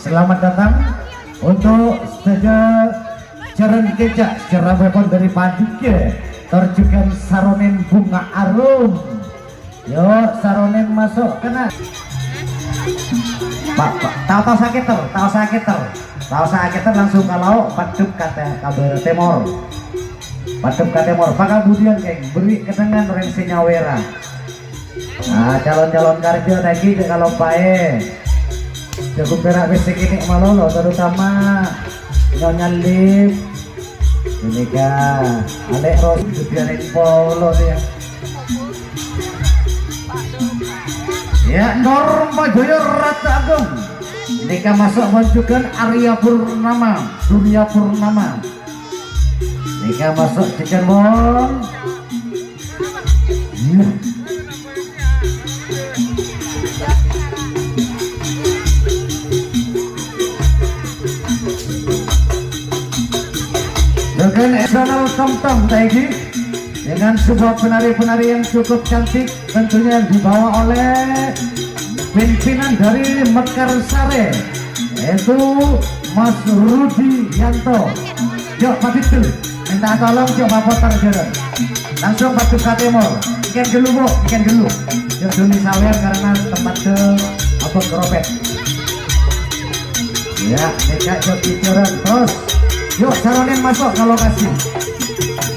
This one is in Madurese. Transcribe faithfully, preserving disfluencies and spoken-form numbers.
Selamat datang untuk sadhâjâ jhârân kèca' jhârâmèpon dâri Pandhika tor jhughân Saronèn Bunga Arum. Yo, Saronèn maso' kènè'. Pak, Pak, ta' osa kèter, ta' osa kèter. Ta' osa kèter, langsung ka lao', paddhep ka tè-, ka bârâ' tèmor. Paddhep ka tèmor. Pakabudiyân, Kèng, bherri' kennengngan orèng sè nyawèra. Nah, calon-calon karjâ ta' ènggi jhâ' kaloppaè. Jhâ' pèra' bessè kènè' malolo, terutama Nyonya Lip. Ini ka, Alek Ros, Judian Polo ya. Ya, Norma Jaya Rata Agung. Ini ka maso' monjhughân Arya Purnama, Surya Purnama. Ini ka maso' jhughân, Bong. Dengan External Tom Tom lagi dengan sebuah penari-penari yang cukup cantik, tentunya yang dibawa oleh pimpinan dari Mekarsari, yaitu Mas Rudi Yanto. Yuk, Pak Bidul, minta tolong, yuk, Pak Poter, jalan. Langsung paddhep ka tèmor. Èngkèn ghâllu, Bu, èngkèn ghâllu. Yuk, dhuli sawer karena tempatnya abang keropet. Ya, nèka, yuk, bicaran. Terus, yuk, Saronèn maso' ka lokasi.